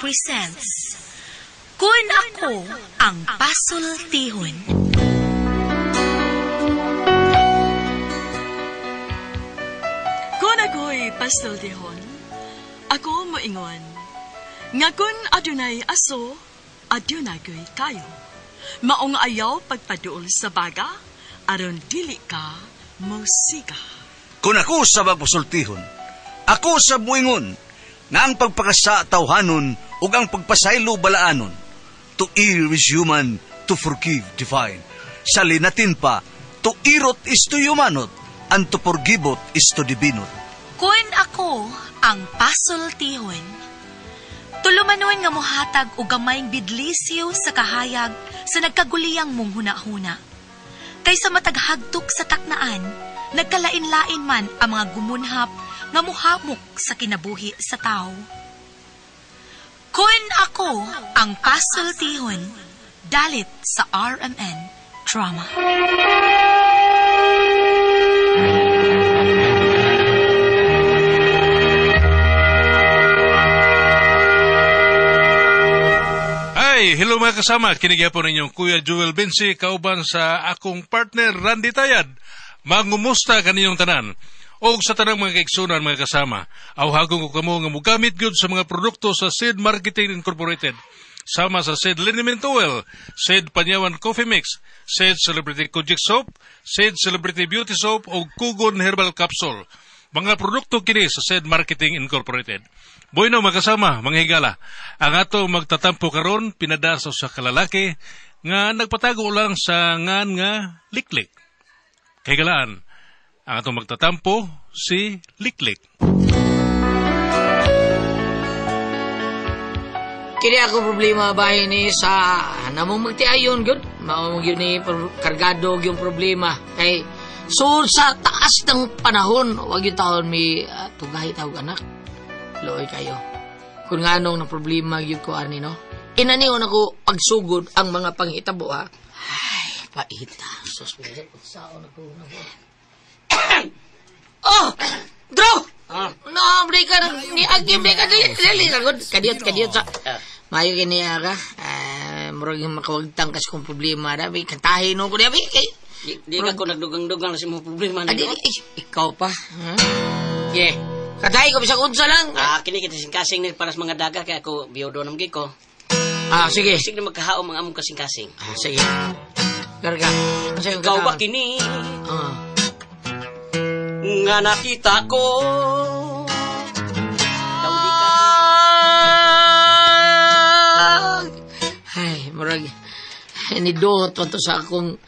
presents Kun Ako Ang Pasultihon. Kung ako'y pasultihon, ako moingon, nga kun adunay aso, adunay ko'y kayo. Maong ayaw pagpaduol sa baga, aron dili ka musika. Kung ako sa magpasultihon, ako sa muingon, nga ang pagpakasa tawhanon ug ang pagpasaylo balaanon. To err is human, to forgive divine. Sa linatin pa, to irot is to humanot, and to forgivot is to divinot. Kun ako ang pasultihon, tulumanon nga muhatag og gamayng bidlisyo sa kahayag sa nagkaguliyang mong hunahuna. Kaysa mataghagtok sa taknaan, nagkalain-lain man ang mga gumunhap nga muhamok sa kinabuhi sa tao. Kun ako ang pasultihon, dalit sa RMN Drama. Ay, hello mga kasama. Kinigyan po ninyong Kuya Joel Vinci, kauban sa akong partner Randy Tayad. Mangumusta kaninyong tanan. Og sa tanang mga kaigsunan mga kasama, awhagon ko kamo nga mugamit gyud sa mga produkto sa Seed Marketing Incorporated. Sama sa Seed Liniment Oil, Seed Panyawan Coffee Mix, Seed Celebrity Kojic Soap, Seed Celebrity Beauty Soap o Kugon Herbal Capsule. Mga produkto kini sa Seed Marketing Incorporated. Bueno mga kasama, mga higala, ang ato magtatampo karon pinadaso sa kalalaki nga nagpatago lang sa ngan nga liklik. Kahigalaan, ang atong magtatampo si Liklik. Kini ako problema bahay ni sa namong magtiayon gyud. Mao gyud ni kargado gyud problema kay so sa taas ng panahon wag gyud taon mi tugahi tawag anak. Luoy kayo. Kung nganong na problema gyud ko ani no. Inanion ako pagsugod ang mga panghitabo ha. Ay, paita. Sus, saon ako na. Oh! Dro! No, break ka. Ni agim break ka. Dili, dili. Kadiyot, kadiyot sa. Mayo kini ka. Murag yung makawagtang kasi kong problema. Dabi, kantahin ko. Dabi, kay. Di ka ko nagdugang-dugang sa mga problema. Dili, ikaw pa. Yeah. Kantahin ko, bisag unsa lang. Kini kita singkasing ni para sa mga daga. Kaya ako, biyodo naman ko. Sige. Sige na magkahaom ang among kasing-kasing. Sige. Garga. Ikaw ba kini? Nga nakita ko daw di ka. Ay, murag niduot pa to sa akong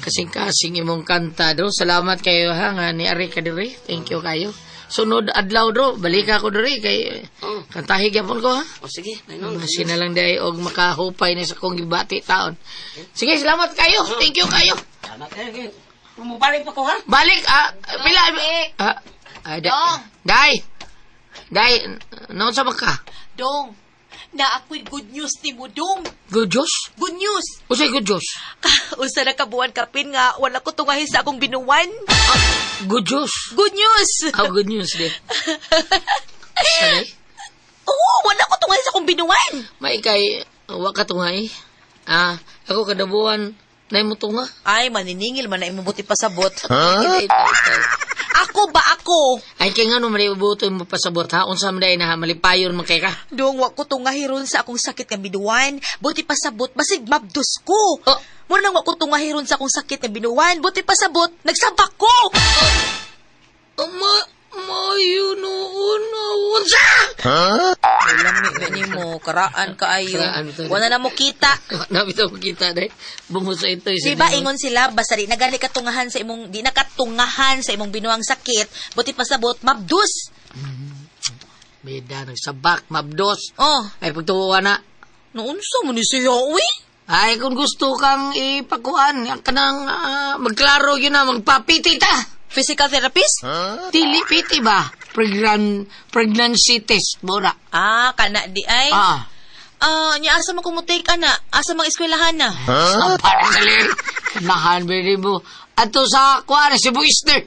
kasing-kasing imong kanta do. Salamat kayo ha nga ni ari ka diri. Thank you kayo. Sunod adlaw do, balik ako diri kay kantahi gyapon ko ha. O sige, masin na lang dai og makahupay ni sa akong gibati taon. Sige, salamat kayo. Thank you kayo. Salamat kayo. Balik pa ko, ha? Balik, pila, Dong. Day! Day, noon sa baka? Dong, na ako'y good news ni mo, Dong. Good news? Good news. Usay good news? Usa na kabuan kapin nga, wala ko tungahin sa akong binuwan. Good news? Good news. Good news, di. Sorry? Oo, wala ko tungahin sa akong binuwan. Maikay, wa ka tungay. Ako kadabuan, nay mo tunga? Ay, maniningil man na imubuti pasabot. Huh? Ako ba ako? Ay, kaya nga no, malibuto mo pasabot ha? Unsa man na ha? Malipayon man kay ka? Dong, wa ko tungahiron sa akong sakit nga binuwan. Buti pasabot, basig mabdos ko. Oh. Mura nang wa ko tungahiron sa akong sakit nga binuwan. Buti pasabot, nagsabak ko. Mayo noon, unsa? Huh? Lami ba ni mo, karaan kaayo. Wala na mo kita. Wala na mo kita, day. Bungo sa ito. Diba, ingon sila, basta di nagali katungahan sa imong, di nakatungahan sa imong binuang sakit, buti pasabot, mabdus. Beda, nagsabak, mabdos. Oh. Ay, pagtuwa na. Noon sa mo ni siya, uy? Ay, kung gusto kang ipakuan, kanang magklaro yun na, magpapiti ta. Physical therapist? Huh? Dili, piti ba? Pregnancy test, mura. Kana di ay. Nya asa man kumutake ana? Asa mang eskwelahan na? Huh? Parang salir. Nahan, beri mo. Ato sa kuan, Cebu Eastern.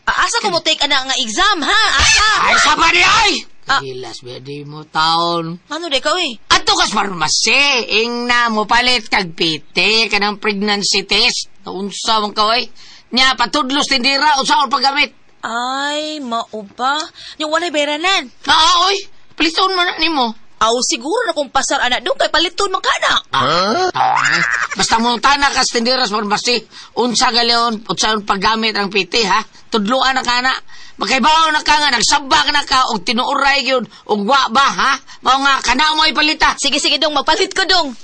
Asa kumutake ana nga exam, ha? Asa? Ay, sa pa di ay! Kahilas, di mo taon. Ano di ka, uy? Ato kas farmasi, ing na mo palit kag PT, kanang pregnancy test. Unsa man ka, oy? Nya, patudlos tindira, unsa ang paggamit? Ay, mao ba? Yung walay bayranan. Ah, oy, paliton man na nimo. Aw, siguro na kung pasar anak dong, kay paliton man ka na. Ah, basta mo tana kas tindira sa farmasi, unsa galion, unsa ang paggamit ang PT, ha? Tudloan na ka na. Makaibaw na ka nga, nagsabak na ka, og tinuuray yun, og wa ba, ha? Mao nga, kana mo ipalita. Sige, sige dong, magpalit ko dong.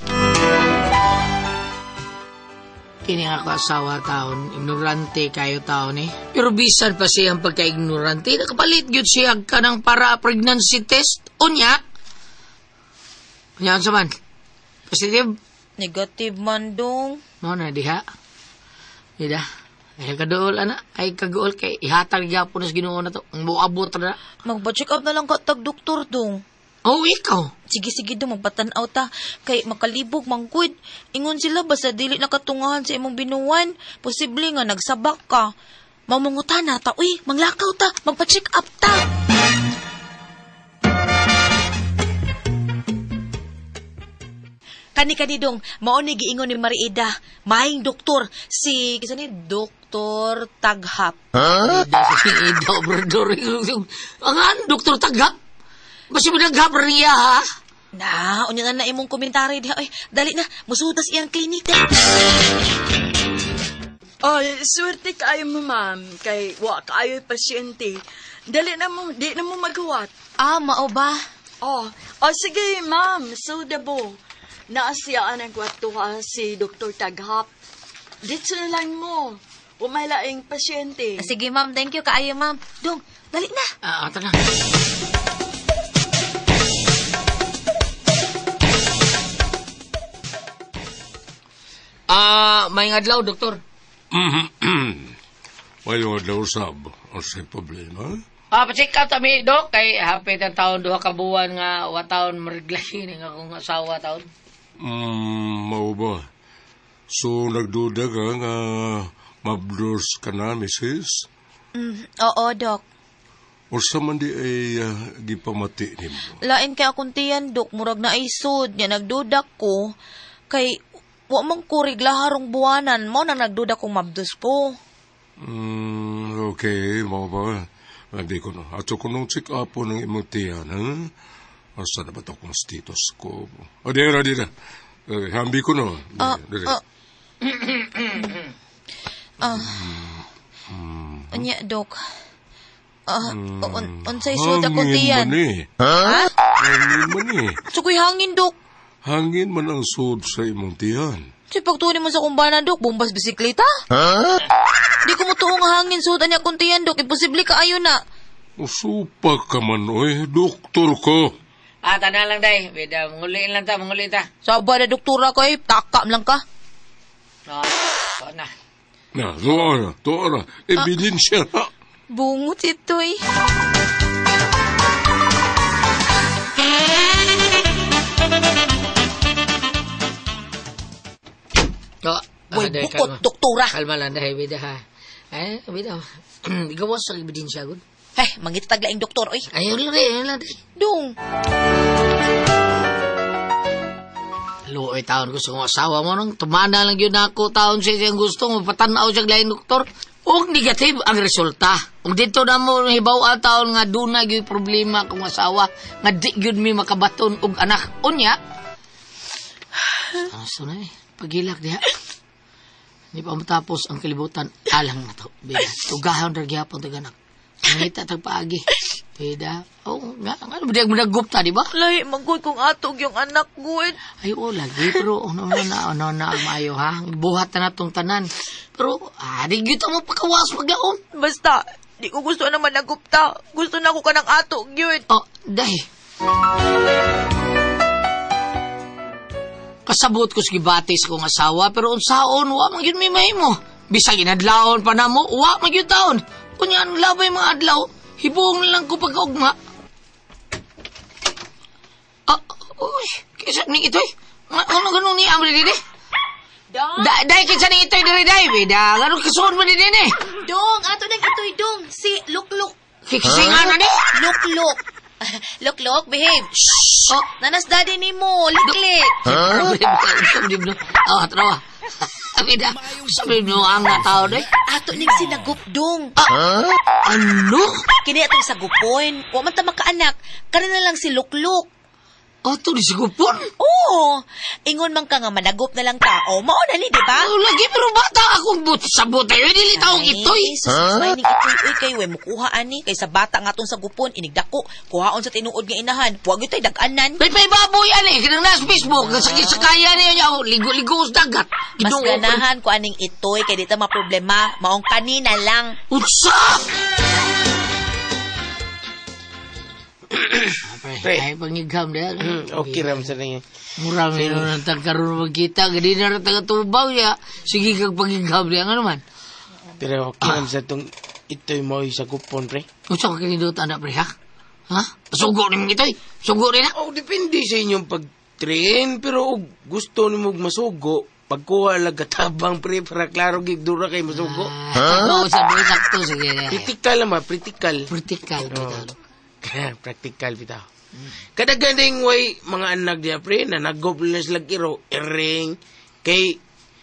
Kini nga ako asawa taon, ignorante kayo taon eh. Pero bisan pa siyang pagka-ignorante, nakapalit gyud siya ka ng para pregnancy test. Unya. Unya, unsa man? Positive? Negative man dong. Mao na diha. Dida. Ay kaduol ana, ay kaguol kay ihatag gyapon sa Ginoo na to. Ang buabot ra. Magpa-check up na lang ka tag doktor dong. Oh, ikaw. Sige, sige dong, magpatanaw ta. Kay makalibog, manggud. Ingon sila, basta dili nakatungahan sa imong binuwan. Posible nga, nagsabak ka. Mamunguta na ta. Uy, manglakaw ta. Magpa-check up ta. Kani-kani dong, mao ni giingon ni Marieda. Maing doktor, si, kisa ni, Doktor Taghap. Huh? Ida, Obrador. Ang Doktor Taghap? Basta mo naghap niya, ha? Na, unya na na imong komentary diha. Ay, dali na, musutas iyang klinik. Ay, swerte kayo mo, ma'am. Kay wa kayo pasyente. Dali na mo, di na mo maghuwat. Ah, mao ba? Oh, oh sige, ma'am. So, dabo. Naasiyaan ang kwartuha si Dr. Taghap. Dito na lang mo. Umalaing pasyente. Sige, ma'am. Thank you kaayo, ma'am. Dong, dali na. Ah, tara. Ah, may adlaw, doktor. May adlaw, sab. Unsay problema? Ah, pa-check out kami, dok. Kay hapit ang taon, 2 ka buwan nga, wa taon, mariglahin ang akong asawa taon. Mao ba? So, nagduda ka nga mabdos ka na, misis? Oo, dok. Unsa man di ay gipamati nimo? Lain kay akong tiyan, dok. Murag na ay sud. Nya nagduda ko. Kay, wa man ko riglaharong buwanan. Mao na nagduda kong mabdos ko. Okay, mao ba? Hindi ko na. Ato ko nung check up po ng imong tiyan, ha? Asa na ba ito akong stethoscope? O, di na, di na. Hambi ko no. Unya, dok. Unsay sud akong tiyan? Hangin man eh. Ha? Hangin man eh. Sukoy hangin, dok. Hangin man ang sud sa imong tiyan. Si pagtunin mo sa kumbana, dok, bombas bisikleta? Ha? Di ko mutuo nga hangin sud anya akong tiyan, dok. Imposible ka ayo na. Usupa ka man, oy. Doktor ko. Ah, tanan lang, day. Beda, manguliin lang ta, manguliin ta. Saba na, doktora ko, eh. Takam lang ka. No, to na. Na, tuwa na, tuwa na. Ebidensya na. Bungot ito, eh. To, Boy, day, bukot, doktora. Kalma lang, day. Beda, ha. Ay, beda. Gawas sa ebidensya, gud. Eh, mangitag laing doktor, oy. Ayun lang, day. Ayun lang, day. Dong. Luoy taon ko sa kong asawa mo nung tumana lang yun ako taon siya siyang gusto mapatanaw siya laing doktor. Og negative ang resulta. Ug dito na mo hibaw taon nga duna gyud problema kong asawa nga di gyud mi makabaton og anak. Unya. Ano na eh, pagilak diha. Hindi pa matapos ang kalibutan alang na to. Bida, tugahon ra gyapon tag anak. Mangita tag paagi. Bida, oh, nga, nga, nga, nga, ta, di ba? Lahi, magod kung atog yung anak, gud. Ay, oh, lagi, pero, ano na, maayo, ha? Buhat na natong tanan. Pero, di gyud mo pagkawas paglaom. Basta, di ko gusto na managupta. Gusto na ko ka ng atog, gyud. Oh, dahi. Kasabot ko sa gibati sa kong asawa, pero unsaon, wa man gyud may mahimo. Bisag inadlawon pa na mo, wa man gyud taon. Kunya, ang labay mga adlaw, hibuong lang ko pagkaugma. Ah, uy, kaysa ni itoy. Ano ganun ni Amri dili? Dong? Day, kaysa ni itoy diri day. Bida, ganun kasuon mo dili ni. Dong, ato nang itoy, dong. Si Lukluk. Kikisa nga na ni? Lukluk. Look, behave. Shh! Oh. Nanas daddy ni mo, liklik. Huh? Oh, trawa. Bida, sabi mo ang tao doy. Ato ning sinagupdong. Ano? Kini atong sagupon. Wa man ta makaanak. Kani na lang si Lukluk. Ato ni sigupon. Oo. Ingon man ka nga managop na lang tao. Mao na ni, di ba? Oh, lagi pero bata akong but sa butay. Dili taong itoy. Sus, may ning itoy uy kay we mukuha ani kay sa bata nga atong sagupon inigdako kuhaon sa tinuod nga inahan. Wa gyud tay dag-anan. May paibaboy ani kanang nas Facebook sakit sa kaya niya niya ligo-ligo sa dagat. Mas Ginoo. ganahan ko aning itoy kay di ta maproblema. Maong kanina lang. Unsa? Pre. Ay, pangigham na. Okay ram sa niya. Mura may nung tagkaroon magkita. Gadi na rin taga-tubaw niya. Sige kag pangigham niya. Ano man? Pero okay ram sa tong ito'y mo sa kupon, pre. Unsa ka kinindot, anak, pre, ha? Ha? Sugo ni mong itoy. Sugo ni na. Oh, depende sa inyong pag-train. Pero og gusto ni mo masugo, pagkuha lang katabang, pre, para klaro gig dura kay masugo. Ha? Oo, sabi, sakto. Sige. Practical naman, practical. Practical. Oh. Practical, bitaw. Kadaganing way mga anak diya, pre, na nagop na sila iro, iring, kay,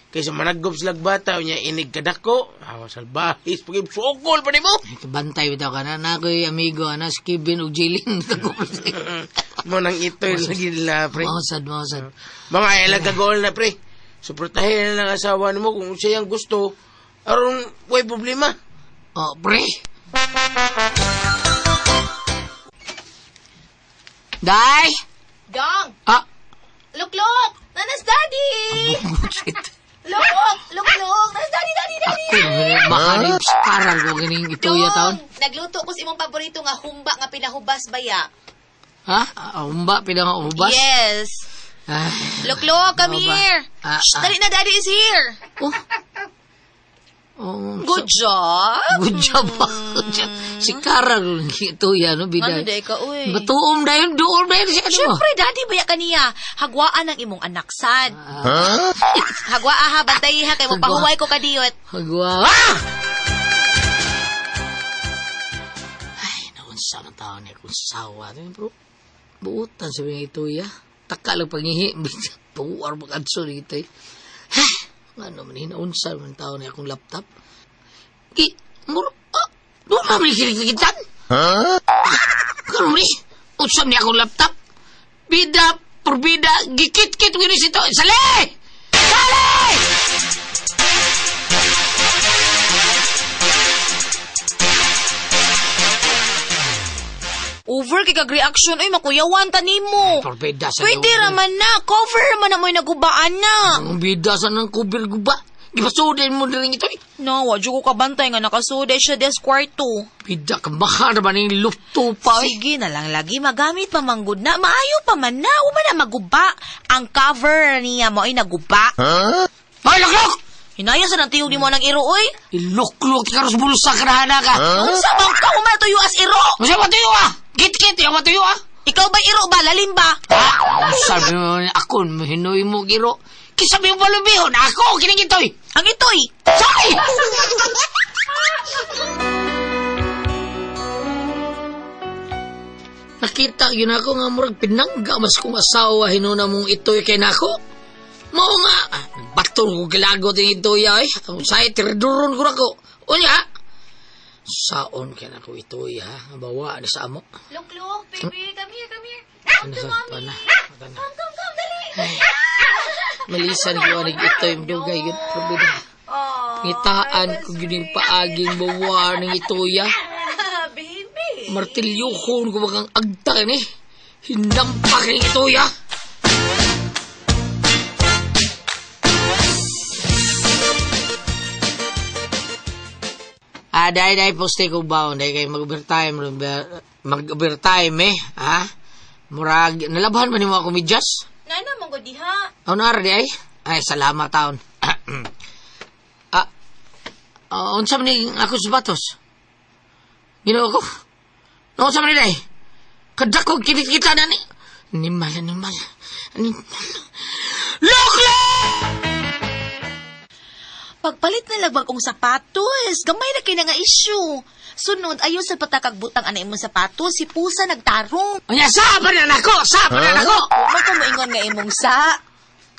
kay sa managop sila bata, niya inig kadako, awa salbahis, pag sukol pa nimo. Bantay bitaw ka na. Na ako'y amigo, ana, si Kevin o Jilin. Mo nang ito'y lagi nila, pre. Mausad, mausad. Mga ilag kagol na, pre. Suportahin na lang asawa nimo kung siya ang gusto, aron way problema. Oh, pre. Day! Dong! Ah! Lukluk! Nanas daddy! Shit. Luk! Lukluk! Nanas daddy, daddy, daddy! Makanib karal ko kining ituya taon. Dong! Nagluto ko sa imong paborito nga humba nga pinahubas baya. Ha? Humba, pinangahubas? Yes. Ah. Lukluk, come Ano ba? here. Ah, Shh, ah. dali na, daddy is here. Oh. Oh, Good job. Good job. Good job. Si Karal ituya, no? Bida. Ano day ka, uy? Batuom na yun, duom na yun siya. Ano? Siyempre, daddy, baya kaniya. Hagwaan ang imong anak, sad. Huh? Hagwaa ha, bantay ha, kay mo pahuway ko kadiyot. Hagwa. Ah! Ay, naunsa man tao niya kung sawa. Bro, buutan sa mga ituya. Taka lang pangihi. Puwar makadso dito eh. Ha? Ano man, hinaunsa man tao niya akong laptop. Ki, muro, ah, doon naman kinikitan. Huh? Kano man eh, unsam niya akong laptop. Bida, porbida, gikit-kit, winis ito. Sali! Sali! Over kay kag reaction, uy, makuyawan ta nimo. Porbida sa Pwede raman na, cover raman na mo'y nagubaan na. Ang bida sa nang kubir guba. Gipasudin mo na rin ito eh. No, wa jud ko kabantay nga nakasuday siya des kwarto. Bida ka baka naman yung lupto pa eh. Sige na lang lagi magamit pa manggod na maayo pa man na uma na maguba. Ang cover niya mo ay naguba. Huh? Ay, luklok! Hinaya sa nang tiyog ni mo ng iro oy. Iluklok ka ros bulsa ka na ka. Unsa man ka uma tuyo as iro? Unsa ba tuyo ah? Git-git yung matuyo ah? Ikaw ba iro ba lalim ba? Ah, sabi mo ako hinoy mo iro. Kisabi mo palubihon ako kining itoy. Ang itoy. Sorry. Nakita yun ako nga murag pinangga mas kong asawa hinuna mong itoy kay nako. Mao nga, batol ko gilagot yung itoy ay. Ang say, tiriduron ko nako. Unya, saon kay nako itoy ha. Bawa na sa amo. Look, look, baby, come here, come here. Ano sa pana? Come, come, come, dali. Malisan ko anig itoy dugay yun. Probida. Ngitaan ko yun yung paaging bawa ng itoya. Baby. Martilyo ko bagang agta ni. Hinampak ng itoya. Ah, dahil poste ko baon dahil kay mag-overtime mag-overtime eh, ha? Murag nalabhan man nimo ako medyas? Nana man gud diha. Ano ara di ay? Ay, salamat taon. Unsa man ni ako sa batos? Ginoo ko. Unsa man ni day? Kadako kinikita na ni. Animal, animal. Animal. Loklo! Pagpalit na lagbag kong sapatos, gamay na kay na nga issue. Sunod, ayo sa patakag butang ana imong sapatos, si Pusa nagtarong. Unya, sa pa na nako, sa pa na nako. Man ka moingon nga imong sa.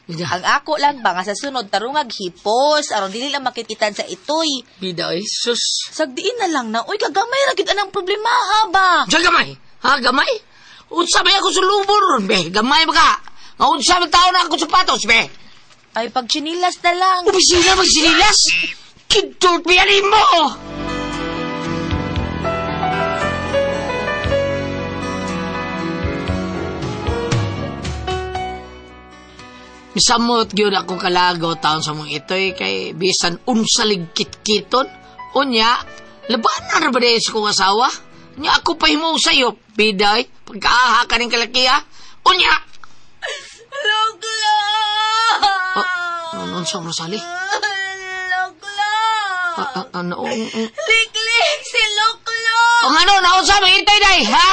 Bida. Ang ako lang ba nga sa sunod tarungag hipos aron dili lang makikitan sa itoy. Bida, oy, sus. Sagdiin na lang na, uy kagamay ra gid anang problema ha ba? Unsa gamay? Ha, gamay? Unsa may ako sulubon ron, be? Gamay ba ka? Nga unsa man tao na ako sapatos, be? Ay pag chinilas na lang. Opisina magsinilas? Kidtot biyanin mo! Misamot gyud ako kalagaw taon sa mong itoy kay bisan unsa ligkit-kiton. Unya, labanan ra ba diay sa kong asawa? Unya ako pa himo sayop, biday, pagkaaha ka ning kalakiha. Unya! Luglo! Oh, ano sa Rosali? Luglo! Ano? Liklik si Luklo! Ang ano, naunsa, mahintay day, ha?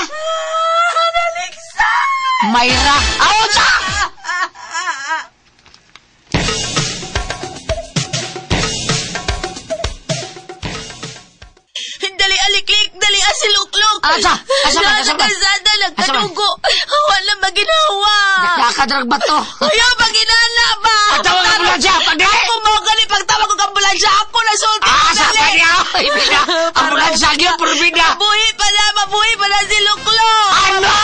Naligsa! Mayra, aunsa! Dali aliklik, dali si Luklok. Asa? Asa man? Asa Nasa man? kalsada, Asa man? nagkadugo. Wala maginawa. Nakakadrag ba to? Ayaw, maginana ba? Pagtawag ang ambulansya, pagdali! Ako mo gani, pagtawag ko ambulansya, ako na sulti. Ah, sa kanya! Ibida! Ambulansya gyud, purbida! Mabuhi pa na, mabuhi pa na si Luklok. Ano?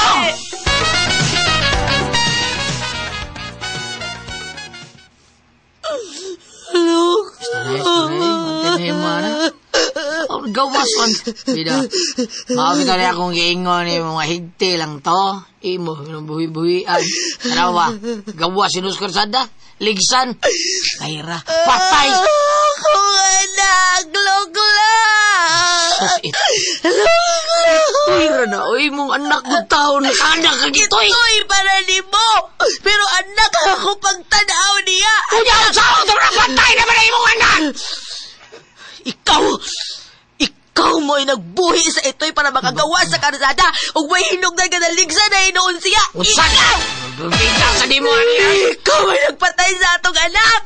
Sanay, mo, ano? Oh, gawas man. Bida, maabit na akong giingon ni mga higti lang to. Imo, buhi-buhian. Tarawa, gawas sinus karsada, ligsan. Kayra, patay! Akong anak, Luklok. Sus, ito. Ito'y na, oy, mong anak ko taon, anak ka gitoy! Ito'y para nimo. Pero anak ako pagtanaw niya. Kunya, ang sao, ito na patay naman na imong anak! Ikaw mo'y nagbuhi sa ito'y para makagawa sa karsada ug may hinugdan ka na ligsa na hinuon siya. Unsa Ikaw! Bida sa di mo, anak! Ikaw ay nagpatay sa atong anak!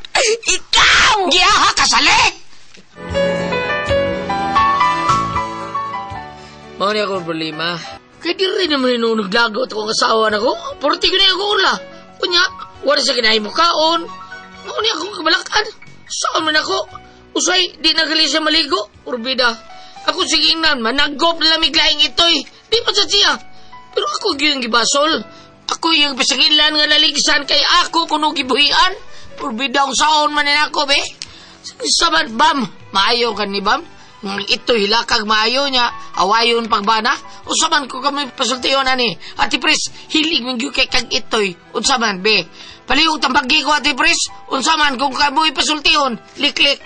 Ikaw! Giyaha ka, sali! Mao ni ako problema. Kaya di rin naman nung naglagot akong asawa na ko. Porti ko na ako ula. Kunya, wala sa kinahin mo kaon. Mao ni akong kabalakan. Saan man ako? Usay, di nagali siya maligo. Urbida. Ako sige ingnan, managop na lamig laing itoy. Di pa sa siya. Pero ako yung gibasol. Ako yung pasagilan nga naligsan kay ako kuno gibuhian. Urbida ang saon man ni ako, be. Saban, bam, maayo ka ni bam. Nga ito hilakag maayo niya, awayon pagbana. Usaman ko kami pasultiyon ani. Ate Pres, hilig ming kay kag itoy. Unsaman, be. Palihog tambagi ko, Ate Pres. Unsaman kung kamoy pasultiyon. Liklik.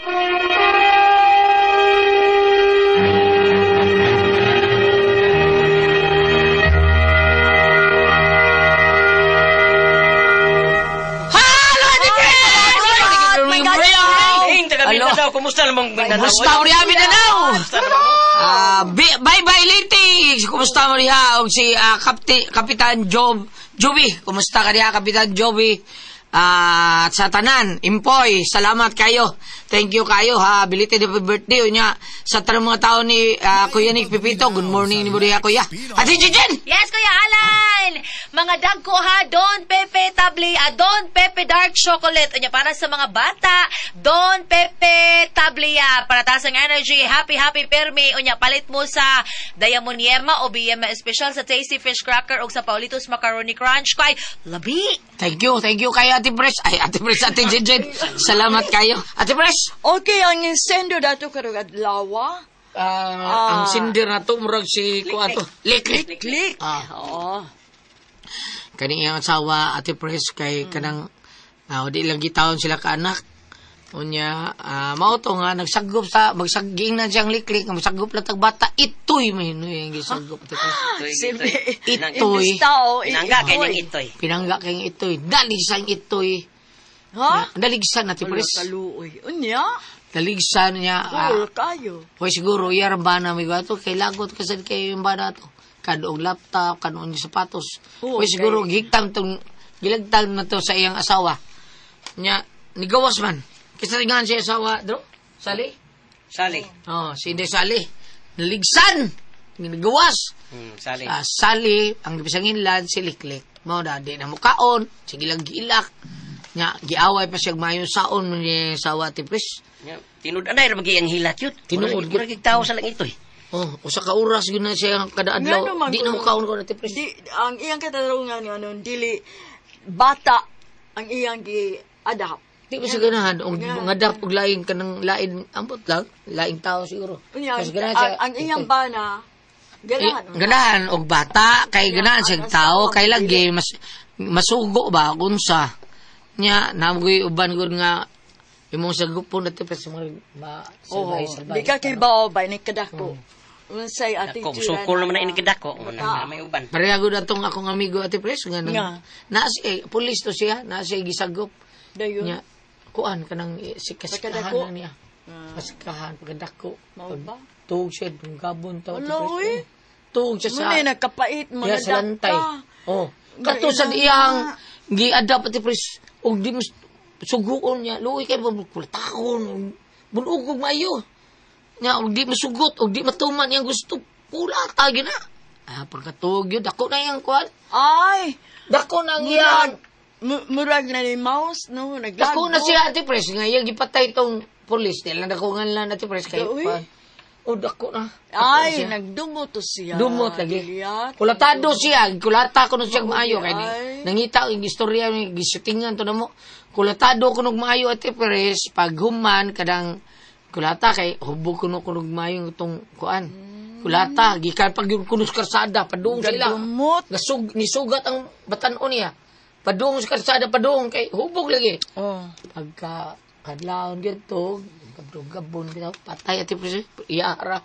Halo, Ate Pres! My God! Hey, taga Alo. Mindanao, kumusta namang Mindanao? Kumusta mo riya, Mindanao? Bye-bye, Liti! Kumusta mo riya? Og si Kapitan Joby. Kumusta ka riya, Kapitan Joby? At sa tanan, Impoy, salamat kayo. Thank you kayo ha. Belated happy birthday unya sa tanang mga tao ni Kuya Nick Pipito. Good morning ni mo riya, Kuya. Ate Jijen! Yes, Kuya Alan! Mga dagko ha, Don Pepe Table, Don Pepe Dark Chocolate. Unya, para sa mga bata, Don Pepe Tablia. Para taas ang energy, happy, happy permi. Unya, palit mo sa Diamond Yema o BM Special sa Tasty Fish Cracker o sa Paulitos Macaroni Crunch. Kay, labi! Thank you kayo, Ate Pres. Ay, Ate Pres, Ate Jijen. Salamat kayo. Ate Pres! Okay, ang sender dato karong adlaw. Ang sender na to, murag si kuha to. Liklik. Click. Ah. Oo. Kani iyang asawa, Ate Pres, kay kanang di lang gitawon sila kaanak. Unya, mao to nga nagsagop sa magsagging na siyang liklik, magsagop lang tag bata itoy may hinuy ang gisagop Ate Pres. Itoy. Imbis tao, Pinangga kay niyang itoy. Pinangga kayong itoy. Daligsan itoy. Ha? Daligsan Ate Wala Pres. kaluoy. Unya? Daligsan niya. Cool kayo. Hoy siguro iyar ba na may gato kay lagot kasi kay yung bana to. Kadoong laptop, kadoong yung sapatos. Oo, Hoy siguro gigtam tong gilagtal na to sa iyang asawa. Nya nigawas man. Kaysa tingahan siya asawa, dro. Sali. Sali. Oh, si Inday Sali. Naligsan. Ginagawas. Sali. Sali, ang gipisanginlan, si Liklik. Mao na, di na mukaon, sige lang giilak. Nya, giaway pa siya mayo saon ni sawa ti Pres. Nya, Tinud anay ra magi ang hilat yun. Tinuod Murag murag tao sa lang ito eh. Oh, usa ka oras gyud na siya kada adlaw. Ngano man Di na kuno? mukaon ko na ti Pres. Di, ang iyang katarungan nga nun, dili bata ang iyang gi-adapt. Di ba siya ganahan? Og ngadap og laing kanang lain ambot lang, laing tao siguro. Unya, Kasi ganahan siya. ang iyang bana, ganahan. Eh, ganahan og bata kay ganahan ang siyang tao asawa, kay lagi mas masugo ba unsa nya namoy uban gud nga imong sagupon na tipes mga ma Oo, salbay salbay. di ka kibaw ba, ni kadako. Unsay Dako, attitude. sukol naman na ini kadako. Una na may uban. Pareha gud atong akong amigo Ate Pres nga nang Nga. naa siya pulis to siya, naa siya gisagop. Dayon. Nya kuan kanang sikasikahan Pagkadako. na niya. Pasikahan pagkadako. Mao ba? Tuog siya gabon taw Ate Ala, Pres. uy. Tuog siya sa Muna nagkapait, Diya mga sa lantay. dakta. Oh. Kato sa Nga, iyang gi-adapt Ate Pres og di mas suguon niya. Luoy kay kultakon. Bunugog maayo. Nya og di masugot og di matuman iyang gusto. Pula ta gyud na. Ah, pagkatuog yun, dako na iyang kuan. Ay, Dako na ang iyang. murag, murag na ni mouse, no? Naglago. Dako na siya, Ate Pres. Nga iyang gipatay tong pulis. Di lang dako nga lang, Ate Pres. Kay, Uy. kuan. Oh, dako na. Dako na Ay, siya. nagdumot to siya. Dumot lagi. Diliat. Kulatado siya. Kulata ko siya maayo. Kay Ay. nangita ang istorya, gisutingan to na mo. Kulatado ko nog maayo, Ate Pres. Pag human, kadang kulata kay hubog ko nog maayo itong kuan. Kulata. Gikan pag yung kunos karsada, padung sila. Nagdumot. Nasug, nisugat ang batanon niya. Padung sa karsada, padung kay hubog lagi. Oh. Pagka kadlawon ganito, gabon bitaw, patay Ate Pres. Iyara.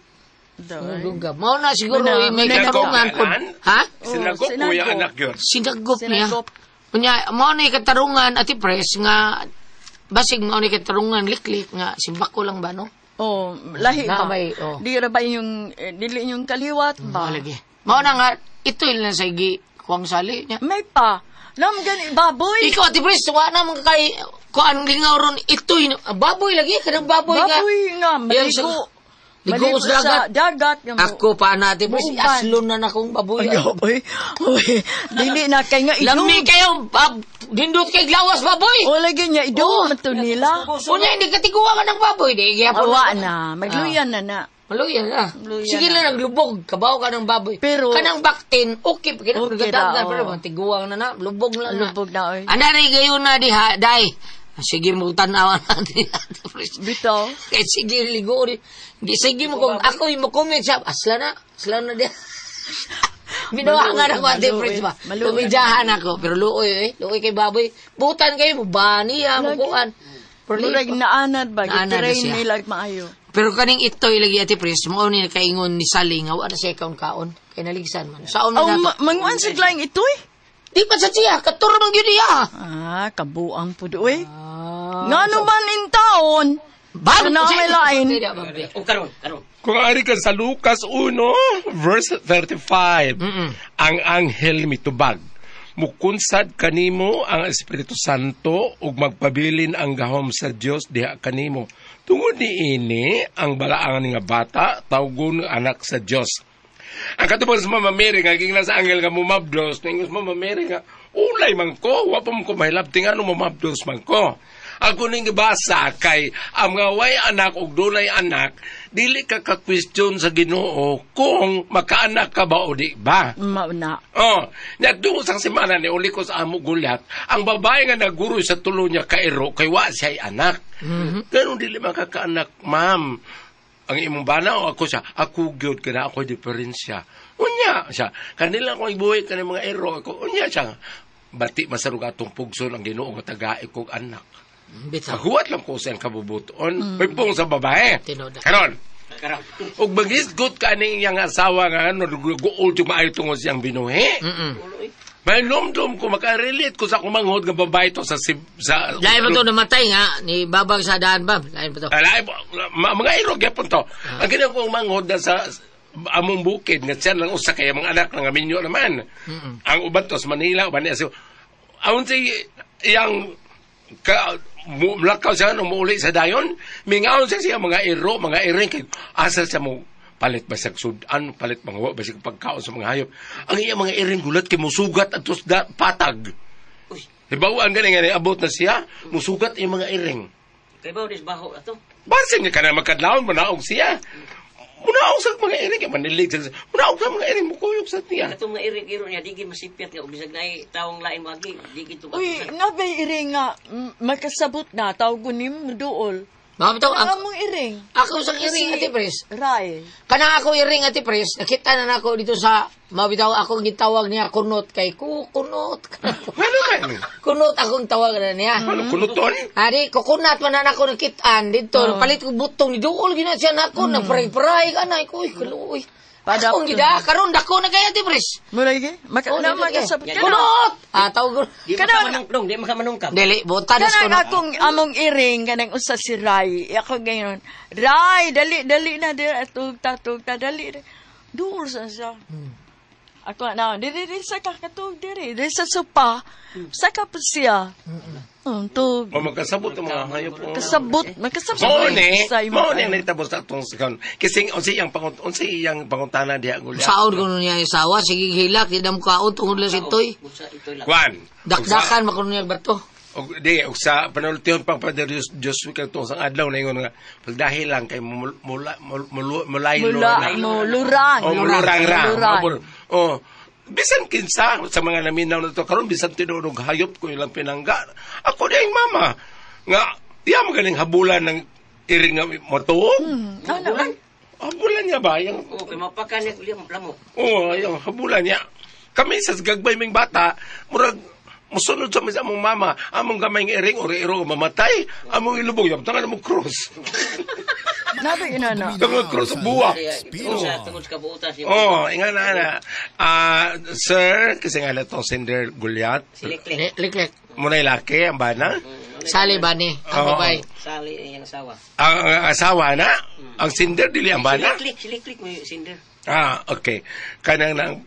Dunggab. Mao na siguro Muna, eh, may muna. katarungan po. Ha? Sinagop Oh, ko yung sinagop. anak yun. Sinagop niya. Sinagop. Unya, mao na yung katarungan Ate Pres nga basig mao na yung katarungan liklik nga simbako lang ba no? Oh, lahi Na ba? may, oh. Di ra ba yung, eh, dili yung kaliwat ba? Mao lagi. Mao na nga ito lang sa igi kuwang sali niya. May pa. Lam gani baboy. Ikaw Ate Pres, wa na man kay kuan lingaw ron itoy baboy lagi kanang baboy nga. Baboy nga, Yang maligo. Ligo sa dagat. dagat. Nga mo. Ako pa na Ate Pres, Muuban. aslon na na akong baboy. Ay, oy, oy, dili na kay nga idog. Lami kayo, dindot kay glawas baboy. O lagi niya idog Oh. man to nila. Unya, hindi katiguan ka ng baboy. Di, gihapon Awa na, magluyan na na. Maluyan na. Maluyan Sige na. lang, naglubog. Kabaw ka ng baboy. Pero- kanang baktin, okay. Pag Okay okay na, oh. pero tiguang na na. Lubog na na. Lubog na, oy. Ana rin gayon na diha, day. Sige mo tanawan natin. Bitaw. Kaya sige, ligo. Di, sige mo kung ako yung mo-comment siya. Asla na. Asla na diha. Binuha nga na ako, Ate Maluoy. Prince ba? Maluoy. Tumidyahan ako. Pero luoy eh. Luoy kay baboy. Butan kayo mo. Baniya, mo kuan. Pero Murag naanad ba? Naanad na Gitrain siya. nila maayo. Pero kaning itoy lagi Ate Pres, mao ni nakaingon ni Sally nga wa na siya kaon kaon kay naligsan man. Saon Aw, man nato. manguan sa laing itoy. Di pa sa siya, katuro man gyud niya. Ah, kabuang pud oy. Ah. Ngano man in taon? Bago Na may lain. O karon, karon. Kung ari ka sa Lucas 1, verse 35, ang anghel mitubag. Mukunsad kanimo ang Espiritu Santo ug magpabilin ang gahom sa Dios diha kanimo. Tungod niini ang balaangan nga bata tawgon anak sa Dios. Ang katubos sa Mama Mary nga gingnan sa anghel nga mumabdos, ningon sa Mama Mary nga ulay man ko, wa pa man ko mahilabti nga no mumabdos man ko. Ako ning gibasa kay ang mga way anak ug dunay anak, dili ka ka-question sa Ginoo kung makaanak ka ba o di ba. Mao na. Oh, nagduo sa semana ni uli ko sa amo gulat, ang babae nga naguro sa tulo niya kairo kay wa siya'y anak. Ganun dili makakaanak, ma'am. Ang imong bana o ako siya, ako gyud kana ako diferensya. Unya siya, kanila ko ibuhi kani mga iro ako. Unya siya. Bati masarug atong pugson ang Ginoo nga tagai kog anak. Bitaw. Mahuwat lang ko sa iyang kabubuton. May pong sa babae. Tinuod. Karon. Karon. Ug magisgot ka ni iyang asawa nga ano, guol yung maayo tungod siyang binuhi. May lumdum ko, makarelate ko sa kumanghod nga babae to sa... sa Lain pa to namatay nga ni babag sa daan ba? Lain pa to. Alay, mga irog yapon to. Ang ganyan kong manghod na sa among bukid, nga siya lang usa kaya mga anak nga minyo naman. Ang uban to sa Manila, uban niya. So, aon si iyang ka, mulakaw siya nung muuli sa dayon, mingaon siya siya mga iro, mga iring, kay asa siya mo Palit ba sa sudan, palit mga ba sa pagkaon sa mga hayop. Ang iya mga iring gulat kay musugat at patag. Hibawaan gani nga abot na siya, musugat yung mga iring. Kay ba dis baho ato? Basin nga kana makadlawon manaog siya. Munaog sa mga iring kay manilig sa munaog sa mga iring mukuyog sa niya. Katong mga iring iro niya digi masipyat nga bisag naay tawong lain moagi digi to. Uy, nabay iring nga makasabot na tawag nim duol. Mga bitaw, among iring. Ako sa iring, Ate Pres. Ray. Kanang ako iring, Ate Pres, nakita na nako dito sa, mabitaw, akong gitawag niya, kunot kay kunot. Ano man? Kunot akong tawag na niya. Ano, kunuton? Adi, kukunat man na nako nakitaan dito. Palit ko butong, ni duol gina siya nako, nagparay-paray ka na. Uy, kaluoy. Akong gida, karon dako na kay Ate Pres. Mulay gi? Makasabot ka na. Kunot! Ah, tawag ko. Di makamanungkong, di makamanungkam. Dili, buta na Kanang akong among iring, kanang usa si Ray. Ako gayon, Ray, dali, dali na, dali, tugta, tugta, dali. Duol sa siya. Ako na, diri, diri sa kakatug, diri, diri sa sopa. Sa ka pa siya. Tug. O magkasabot ang mga hayop. Kasabot, magkasabot. Mao ni nitabo sa atong sakon. Kasi unsa iyang pangutana diha gulya. Saon ko niya isawa, sige hilak, di na mukaon tungod lang si Itoy. Kwan. Dakdakan makuno niya bato. Og di og sa panultihon pang Padre Dios kay tong sang adlaw na ingon nga pagdahil lang kay mulaylo na. Mulurang. O mulurang ra. O bisan kinsa sa mga naminaw na to karon bisan tinuod hayop ko ilang pinangga. Ako di ang mama nga iya magaling habulan ng iring nga motuo. Habulan? Habulan niya ba? Yung, oh, kay mapakan niya kuliya maplamo. Oo, yung habulan niya. Kami sa gagbay ming bata, murag musunod sa among mama, among gamay ng iring ori iro mamatay, among ilubog yam tangan among cross. Nabi ina na. Tangan cross buwa. Tungod sa kabuutan siya. Oh, inga na na. Sir, kasi nga na itong Sender Goliath. Si Liklek. Liklek. Muna'y laki, ang bana. Sali ba ni? Ang babae. Sali ang asawa. Ang asawa na? Ang Sender, dili ang bana? Si Liklek, may Sender. Ah, okay. Kanang nang,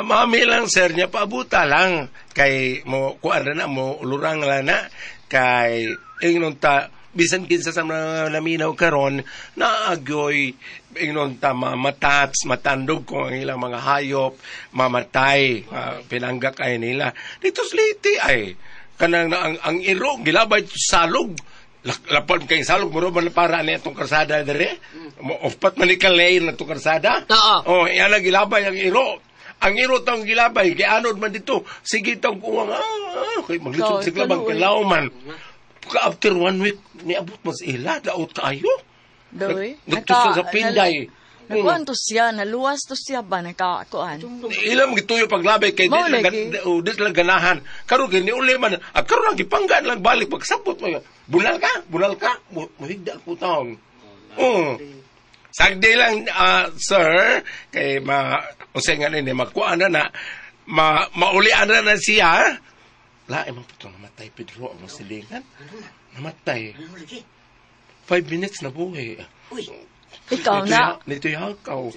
mami lang, sir, niya paabuta lang. Kay mo, kuan na mo, ulurang lang na. Kay, ingnon ta, bisan kinsa sa mga naminaw karon naagyoy, ingnon ta, mamatats, matandog kung ang ilang mga hayop, mamatay, pinanggak ay nila. Dito sa Leyte ay, kanang ang iro, gilabay salog. Lapan kay salog, muro man para ni atong karsada dere. Ofpat man ni kalay na itong karsada. Oo. Oh, iyan ang gilabay ang iro. Ang iro tong gilabay, gianod man dito. Sige tong kuwang, okay, maglisod sigla bang kilaw man. After 1 week, niabot mas ila, daot kayo. Doy? Nagtuso sa Pinday. Nakuan to siya, naluwas to siya ba, nakakuan? Ilang gituyo paglabay kay di lang ganahan. Karon kay niuli man, karon lang gipanggaan lang balik, pagsapot mo. Bunal ka, muhigda ko taon. Oo. Sagdi lang, sir, kay ma, unsay nga nini, makuan na, maulian na siya. La, emang puto, namatay, Pedro, ang silingan. Namatay. 5 minutes na buhay. Uy. Ikaw na. Nito yakaw.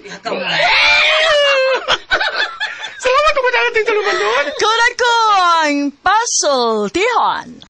Salamat po sa ating tuluman doon. Kulang ko ang pasultihan.